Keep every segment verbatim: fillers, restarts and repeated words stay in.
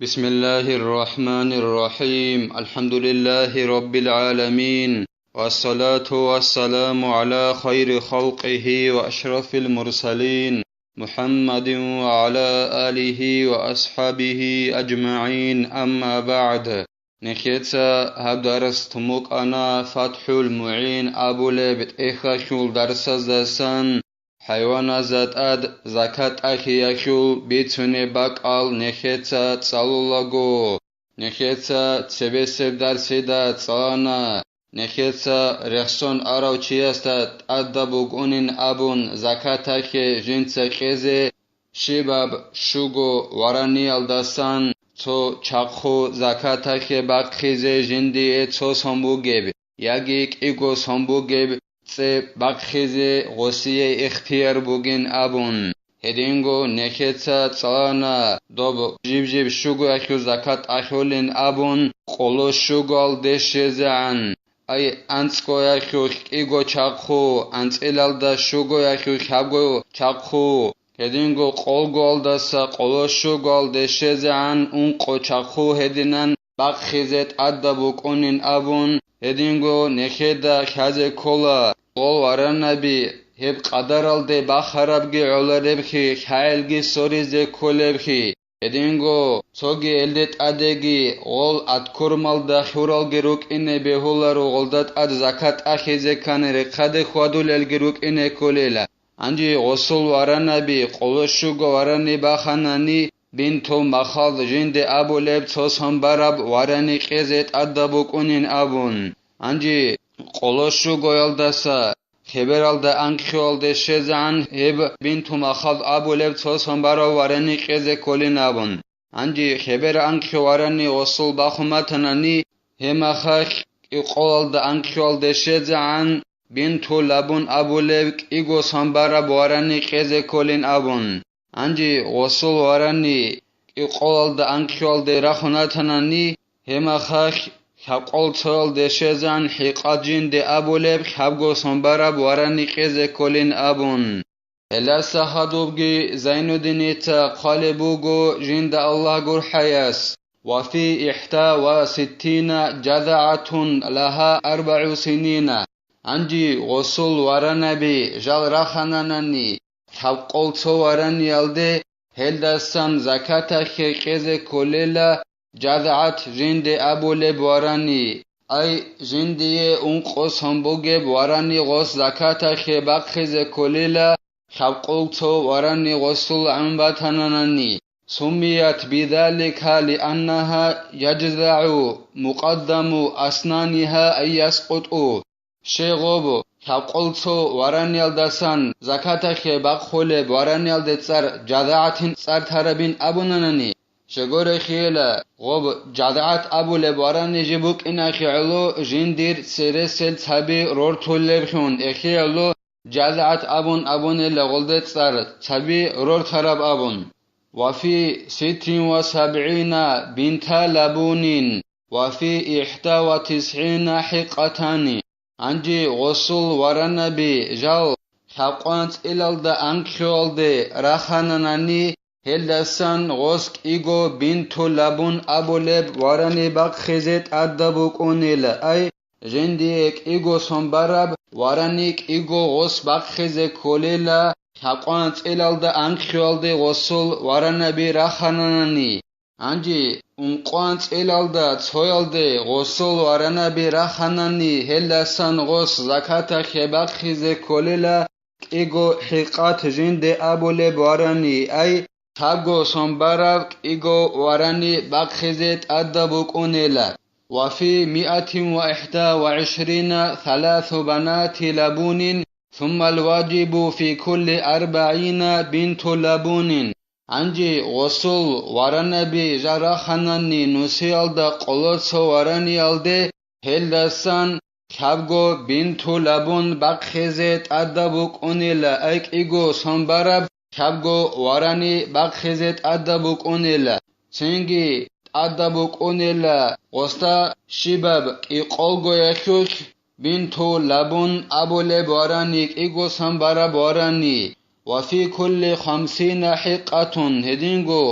بسم الله الرحمن الرحيم. الحمد لله رب العالمين. والصلاة والسلام على خير خلقه وأشرف المرسلين محمد وعلى آله وأصحابه أجمعين. أما بعد. Нехеца гьаб дарс тумукъана ФатхӀул МугӀин абулеб тӀехьалъул дарсаздасан, хӀайваназда тӀад закат тӀахьиялъул бицунеб бакӀал нехеца цӀалулаго. Нехеца цебесеб дарсида цӀалана, нехеца рехсон арав чиясда тӀадаб букӀунин абун закаталъе жинца кьезе, щибаб щуго вараниялдасан цо чахъу закаталъе бахъизе жиндие цо сон бугеб, яги кӀиго сон бугеб цӀе бахъизе гъосие ихтияр бугин абун. Гьединго нехеца цӀалана доб жиб-жиб щугоялъул закат тӀахьулин абун, къоло щугоялде щезегӀан. Ай, анцӀгоялъулъ кӀиго чахъу, анцӀилалда щугоялъулъ хӀабго чахъу, гьединго къолгоялдаса къоло щугоялде щезегӀан ункъо чахъу гьединан бахъизе тӀадаб букӀунин абун, гьединго нехеда лъазе ккола, гъол варанаби гьеб къадаралде бахарабги гӀоларебхи, лъагӀелги соризе кколебхи. Гьединго цоги гьелде тӀадеги гъол аткормалда хьуралги рукӀине бегьуларо, гъолда тӀад закат тӀахьизе ккани рехъаде хьвадулелги рукӀине кколела. Гьанже гъосул варанаби къоло щуго варани баханани, бинтул махал жинде абулеб цо сон бараб варани кьезе тӀадаб букӀунин абун. Гьанже къоло щугоялдаса хебералда анкьхьуялде щезегӀан гьеб бинтул махал абулеб цо сон барав варани кьезе кколин абун. Гьанже хебер анкьхьу варани гъосул бахун батанани, гьеб махалъ кӀикъоялда анкьхьуялде щезегӀан бинтул лабун абулеб кӀиго сон бараб варани кьезе кколин абун. Гьанже гъосул варани кӀикъоялда анкьхьуялде рахун ратанани, гьеб махалъ лъабкъол цоялде щезегӀан хӀикъат жинде абулеб лъабго сон бараб варани кьезе кколин абун. Гьелдаса хадубги Зайнуддиница хъвалеб буго жинда Аллагь гурхӀаяс: «Ва фи ихда ва ситтина жазагӀатун лагьа арбагӀу синина». Гьанже гъосул варанаби жал рахананани, лъабкъол цо вараниялде гьелдасан закаталъе кьезе кколела, жазагӀат жинде абулеб варани, ай, жиндие ункъо сон бугеб варани гъос закаталъе бахъизе кколела, лъабкъул цо варани гъосул гӀун батананани, суммият бидалика лианнаха яжзагӀу мукъаддаму аснанихӀа ай яскъутӀу. Щегъоб лъабкъул цо вараниялдасан закаталъе бахъулеб вараниялде цӀар жазагӀатин цӀар тарабин абунанани, щегорехиела, гъоб жазагӀат абулеб варани жиб букӀинахи гӀоло жиндир цересел цаби рортулеблъун эхиялъул жазагӀат абун абунела гъолде цӀар цаби рортараб абун. «Ва фи ситтин ва сабгӀина бинта лабунин ва фи ихда ва тисгӀина хӀикъатани». Гьанже гъосул варанаби жал лъабкъоянцӀилалда анкьхьуялде рахананани, гьелдасан гъос кӀиго бинту лабун абулеб варани бахъизе тӀадаб букӀунила, ай, жиндие кӀиго сон бараб варани кӀиго гъос бахъизе кколела, лъабкъоянцӀилалда анкьхьуялде гъосул варанаби рахананани. Гьанже ункъоянцӀилалда цоялде гъосул варанаби раханани, гьелдасан гъос закаталъе бахъизе кколела кӀиго хӀикъат жинде абулеб варани, ай, лъабго сон бараб кӀиго варани бахъизе тӀадаб букӀунела. «Ва фи миатин ва ихда ва гӀишрина саласу банати лабунин, суммал важибу фи кулли арбагӀина бинту лабунин». Гьанже гъосул варанаби жал раханани нусиялда къоло цо вараниялде, гьелдасан лъабго бинту лабун бахъизе тӀадаб букӀунила, ай, кӀиго сон бараб лъабго варани бахъизе тӀадаб букӀунила. Цинги тӀадаб букӀунила гъосда щибаб кӀикъолгоялъулъ бинту лабун абулеб варани, кӀиго сон бараб варани, «ва фи кулли хамсина хӀикъатун», гьединго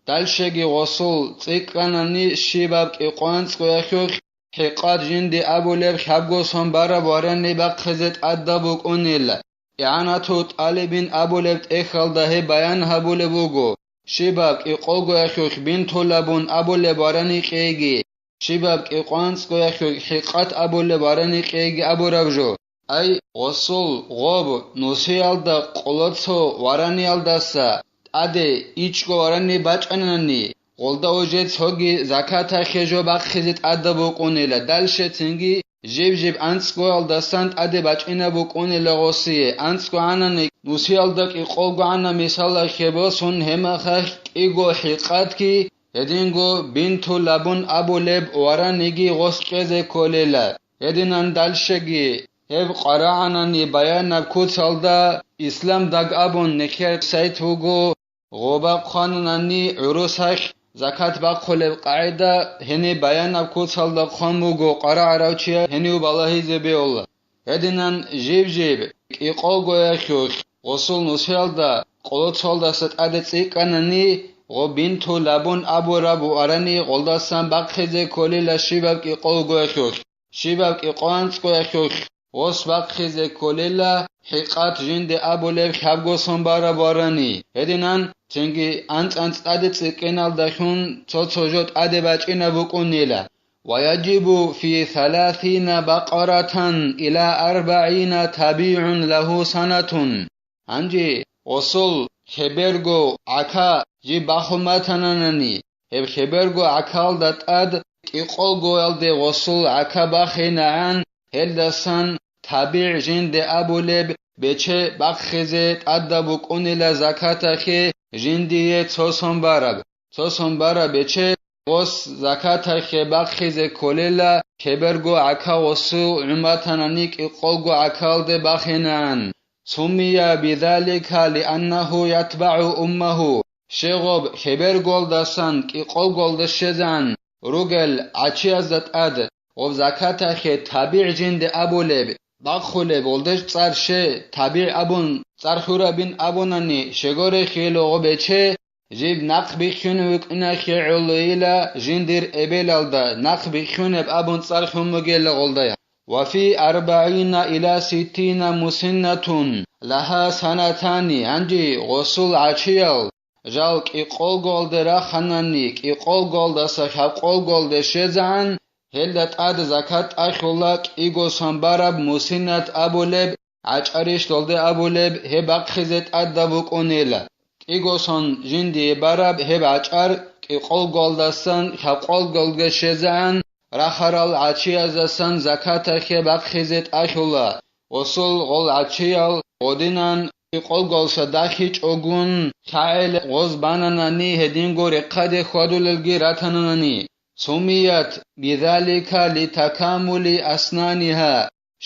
Дальшеги гъосул цӀикӀкӀанани щибаб кӀикъоянцӀгоялъулъ хӀикъат жинди абулеб хабго сон бараб варани бахъизе тӀадаб букӀунила. ИгӀанату тӀалибин абулеб тӀехьалда гьеб баян гьабулеб буго, щибаб кӀикъолгоялъулъ бинтулабун абулеб варани кьейги, щибаб кӀикъоянцӀгоялъулъ хӀикъат абулеб варани кьейги абураб жо. Ай, гъосул гъоб нусиялда къолоцо вараниялдаса тӀаде ичӀго варани бачӀанани, гъолда уже цоги закаталъе жо бахъизе тӀадаб букӀунила, дальше цинги жиб-жиб анцӀгоялдасан тӀаде бачӀинаб букӀунила гъосие, анцӀго гӀанани нусиялда кӀикъолго гӀана мисалалъе босун гьемахалъ кӀиго хӀикъатги, гьединго бинту лабун абулеб вараниги гъос кьезе кколила. Гьединан дальшеги гьеб къварагӀанани баянаб куцалда ислам даг абун нехер сайт вуго, гъоба хъванунани гӀурусалъ закат бахъулеб къагӀида гьениб баянаб куцалда хъван буго къварагӀарав чияс гьенив балагьизе бегьула. Гьединан жиб-жиб кӀикъолгоялъулъ гъосул нусиялда къолоцолдаса тӀаде цӀикӀкӀанани, гъо бинту лабун абураб варани гъолдасан бахъизе кколила щибаб кӀикъолгоялъулъ. Щибаб кӀикъоянцӀгоялъулъ гъос бахъизе кколила хӀикъат жинде абулеб хабго сон бараб варани. Гьединан цинги анцӀ-анцӀ тӀаде цӀикӀкӀиналдалъун цо-цо жо тӀаде бачӀинаб букӀунила. Ва яжибу фи саласина бакъаратан ила арбагӀина табигӀун лагьу санатун. Гьанже гъосул хеберго гӀака жиб бахун батананани, гьеб хеберго гӀакалда тӀад кӀикъолгоялде гъосул гӀака бахинагӀан, гьелдасан табигӀ жинде абулеб бече бахъизе тӀадаб букӀунила закаталъе жиндие цо сон бараб. Цо сон бараб бече гъос закаталъе бахъизе кколела, хеберго гӀака гъосул гӀуматанани кӀикъолго гӀакалде бахинагӀан. Суммия бидалика лианнагьу ятбагӀу уммагьу, щегъоб хеберголдасан кӀикъолголда щезегӀан ругел гӀачиязда тӀад гъоб закаталъе табигӀ жинде абулеб, бахъулеб гъолдеш цӀар ще табигӀ абун, цӀар хьурабин абунани щегорехияло гъо бече, жиб нахъ бихьун вукӀиналъе гӀолойила жиндир эбелалда нахъ бихьунеб абун цӀар хьун бугела гъолдая. Ва фи арбагӀина ила ситтина мусиннатун лагьа санатани, гьанже гъосул гӀачиял жал кӀикъолголде раханани, кӀикъолголдаса хӀакъолголде щезегӀан, гьелда тӀад закат тӀахьула кӀиго сон бараб мусиннат абулеб гӀачӀарищ долде абулеб гьеб бахъизе тӀадаб букӀунела. КӀиго сон жиндие бараб гьеб гӀачӀар кӀикъолголдасан хӀакъолголде щезегӀан рахарал гӀачияздасан закаталъе бахъизе тӀахьула. Гъосул гъол гӀачиял гъодинан кӀикъолголса дахичӀогун, лъагӀел гъоз бананани гьединго рехъаде хьвадулелги ратананани, сумият бизалика литакамули аснаниха,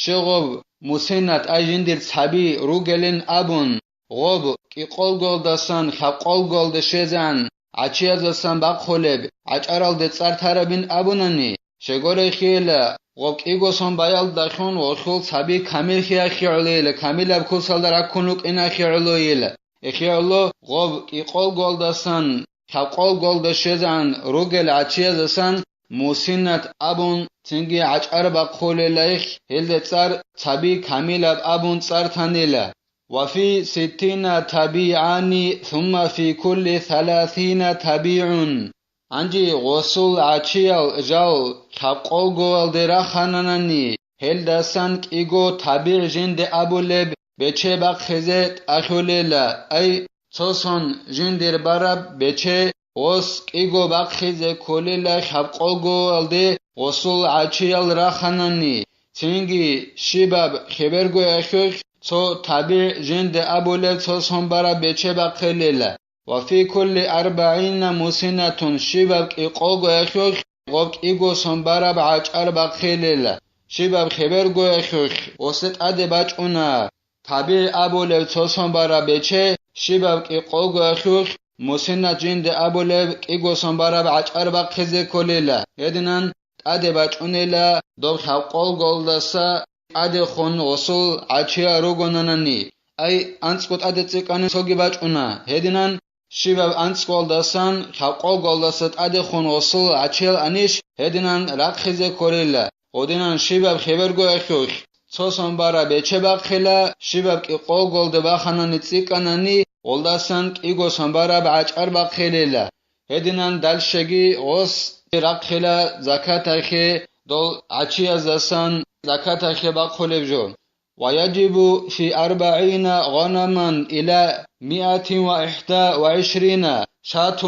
щегъоб мусинат ай жиндир цаби ругелин абун, гъоб кӀикъолголдасан хӀакъолголде щезан, гӀачияздасан бахъулеб гӀачӀаралде цӀар тарабин абунани, щегорехиила, гъоб кӀиго сон баялдалъун гъолъул цаби камилхиялъе гӀолейила, камилаб куцалда раккун рукӀиналъе гӀолойила. Эхиялъо гъоб кӀикъолголдасан хӀакъолголда щезан ругел гӀачияздасан мусинат абун, цинги гӀачӀар бахъулелайх, гьелда цӀар цаби камилаб абун цӀар танила. Ва фи ситтина табигӀани, сумма фи кулли саласина табигӀун. Гьанже гъосул гӀачиял жал хӀакъолгоялде рахананани, гьелдасан кӀиго табигӀ жинде абулеб бече бахъизе тӀахьулела, ай, цо сон жиндир бараб бече гъос кӀиго бахъизе кколела хӀакъолгоялде гъосул гӀачиял раханани, цинги щибаб хебергоялъулъ цо табигӀ жинде абулеб цо сон бараб бече бахъилела. Ва фи кулли арбагӀина мусинатун, щибаб кӀикъолгоялъулъ гъоб кӀиго сон бараб гӀачӀар бахъилела. Щибаб хебергоялъулъ гъосе тӀаде бачӀуна табигӀ абулеб цо сон бараб бече, щибаб кӀикъолгоялъулъ мусинат жинде абулеб кӀиго сон бараб гӀачӀар бахъизе кколела. Гьединан тӀаде бачӀунела доб хӀакъолголдаса тӀадехун гъосул гӀачиял ругонанани, ай, анцӀго тӀаде цӀикӀкӀани цоги бачӀуна. Гьединан щибаб анцӀкӀолдасан, хӀакъолголдаса тӀадехун гъосул гӀачиял анищ гьединан рахъизе кколила, гъодинан щибаб хебергоялъулъ цо сон бараб бече бахъила, щибаб кӀикъолголда баханани цӀикӀкӀанани, гъолдасан кӀиго сон бараб гӀачӀар бахъилила. Гьединан далщаги гъос рахъила закатахъе, дол гӀачияздасан закатахъе бахъулеб жо. ويجب في أربعين غنما إلى مائة وإحدى وعشرين شاة.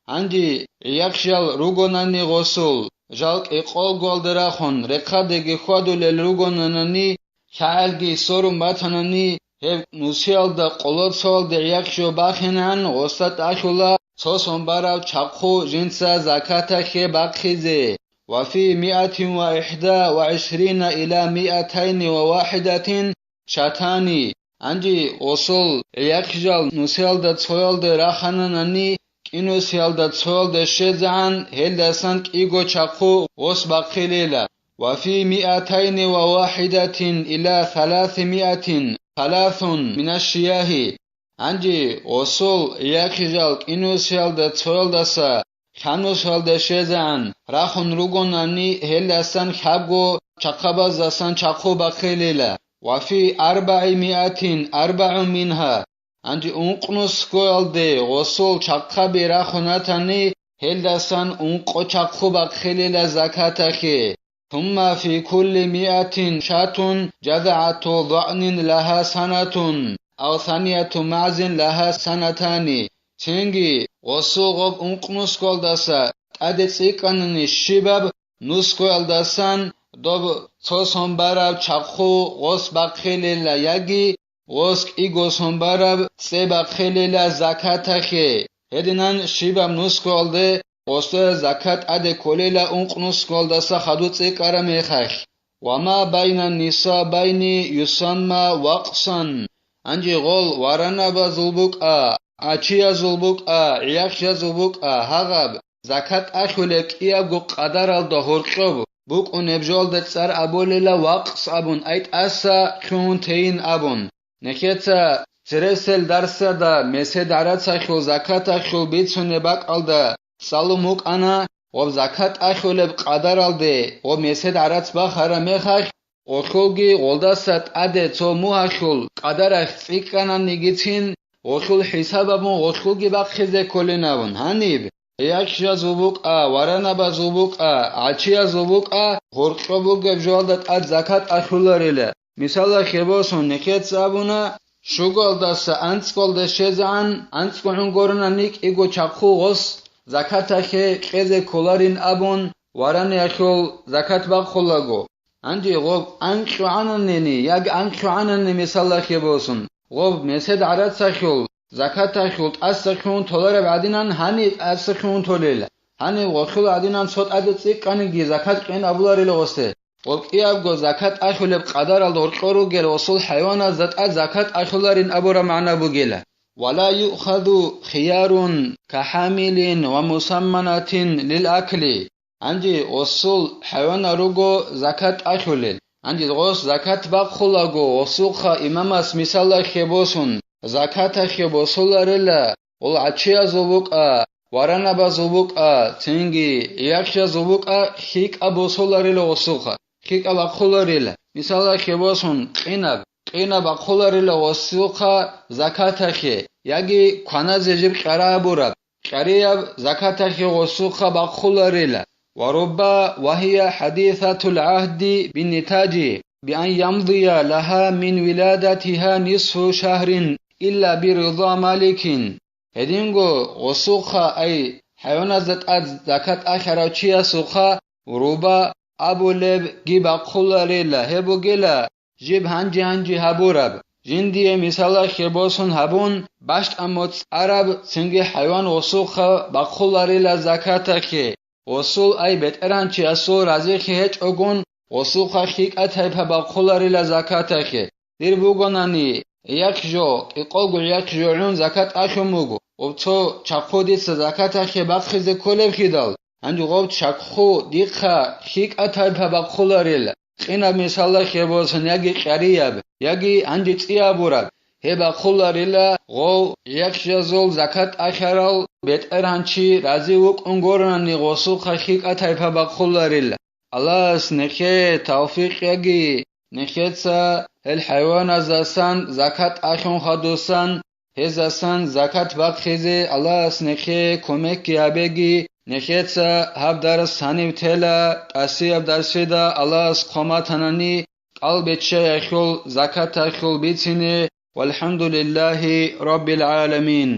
Гьанже гӀияхъ жал ругонани гъосул, жал кӀикъолголда рахун, рехъадеги хьвадулел ругонанани, лъагӀелги сорун батанани, гьеб нусиялда къоло цоялда гӀияхъ жо бахинегӀан гъосда тӀалъула цо сон барав чахъу жинца закатахъе бахъизе. وفي مائة وإحدى وعشرين إلى مائتين وواحدة شاتان. Гьанже гъосул гӀияхъ жал нусиялда цоялда рахананани, кӀинусиялда цоялда щезегӀан, гьелдасан кӀиго чахъу гъос бахъилила. وفي مائتين وواحدة إلى ثلاثمائة ثلاث من الشياه. Гьанже гъосул гӀияхъ жал кӀинусиялда цоялдаса лъанусиялда щезегӀан рахун ругонани, гьелдасан лъабго чахъабаздасан чахъу бахъилила. وفي أربعمائة أربع منها. Гьанже ункънусгоялде гъосул чахъаби рахун ратани, гьелдасан ункъо чахъу бахъилила закатахъе. ثم في كل مائة شاة جذعة ضأن لها سنة أو ثنية معز لها سنتان. Цинги гъосул гъоб ункънусгоялдаса тӀаде цӀикӀкӀанани щибаб нусгоялдасан доб цо сон бараб чахъу гъос бахъилила, яги гъос кӀиго сон бараб цӀе бахъилила закатахъе. Гьединан щибаб нусгоялде гъосда закат тӀаде кколила ункънусгоялдаса хадуб цӀикӀкӀараб мехалъ. وما بين النصابين يسمى وقصا. Гьанже гъол варанабазул букӀа, гӀачиязул букӀа, гӀияхъ жазул букӀа, гьагъаб закат тӀалъулеб кӀиябго къадаралда гьоркьоб букӀунеб жоялда цӀар абулила вакъс абун, ай тӀаса лъугьун тейин абун. Нехеца цересел дарсада месед гӀарацалъул закаталъул бицунеб бакӀалда цӀалун букӀана, гъоб закат тӀалъулеб къадаралде гъоб месед гӀарац бахараб мехалъ, гъолъулги гъолдаса тӀаде цо мугьалъул къадаралъ цӀикӀкӀананигицин, гъолъул хӀисаб абун гъолъулги бахъизе кколин абун. Гьаниб гӀияхъ жазул букӀа, варанабазул букӀа, гӀачиязул букӀа, гьоркьоб бугеб жоялда тӀад закат тӀалъуларила. Мисалалъе босун, нехеца абуна, щугоялдаса анцӀкӀолда щезегӀан, анцӀгогӀун гурони кӀиго чахъу гъос закаталъе кьезе кколарин абун, вараниялъул закат бахъулаго. Гьанже гъоб анкьгогӀананани яги анкьгогӀанани, мисалалъе босун, гъоб месед гӀарацалъул закаталъул тӀаса лъугьун толараб гӀадинан гьаниб тӀаса лъугьун толел. Гьаниб гъолъул гӀадинан цо тӀаде цӀикӀкӀаниги закат кьен абуларила гъосде. Гъоб кӀиябго закат тӀалъулеб къадаралда гьоркьор ругел гъосул хӀайваназда тӀад закат тӀалъуларин абураб магӀна бугила. ولا يؤخذ خيار كحامل ومسمنة للأكل. Гьанже гъосул хӀайванал руго закат тӀалъулел. Гьанже гъос закат бахъулаго, гъосухъа имамас мисалалъе босун, закаталъе босуларила, гъол гӀачиязул букӀа, варанабазул букӀа, цинги гӀияхъ жазул букӀа, хьикӀаб босуларила гъосухъа, хьикӀаб бахъуларила. Мисалалъе босун, къинаб, къинаб бахъуларила гъосухъа закаталъе, яги кваназе жиб кьара абураб кьарияб закаталъе гъосухъа бахъуларила. وربا وهي حديثة العهد بالنتاج بأن يمضي لها من ولادتها نصف شهر إلا برضا مالك. Гьединго гъосухъа, ай хӀайваназда тӀад закат тӀалъарав чиясухъа руба абулебги бахъуларила, гьеб бугила жиб гьанжи-гьанжи гьабураб, жиндие мисалалъе босун гьабун, бащтӀа моцӀ араб, цинги хӀайван гъосухъа бахъуларила закаталъе, гъосул, ай бетӀергьанчиясул разилъи гьечӀогун, гъосухъа хьикӀа тайпа бахъуларила закаталъе. Дир бугонани, гӀияхъ жо, кӀикъого гӀияхъ жо гӀун закат тӀалъун буго, гъоб цо чахъу дица закаталъе бахъизе кколеб хидал, гьанже гъоб чахъу дихъа хьикӀа тайпа бахъуларила. Къинаб мисалалъе босун, яги кьарияб, яги гьанже цӀияб абураб, Гьеб бахъуларила гъов яхъчӀазул закат ахӀарал бетӀергьанчи рази вукӀун гурони гъосухъа хьикӀа тайпа бахъуларила. Аллагьас нехее тавфикъ яги, нехеца гьел хӀайваназдасан закат ахӀун хадусан, гьезасан закат бахъизе Аллагьас нехее кумекги гьабеги, нехеца гьаб дарс гьанив тела, тӀасияб дарсида Аллагьас хъван батанани, кӀал беччаялъул, закаталъул бицине, валхӀамдулиллагьи раббил гӀаламин.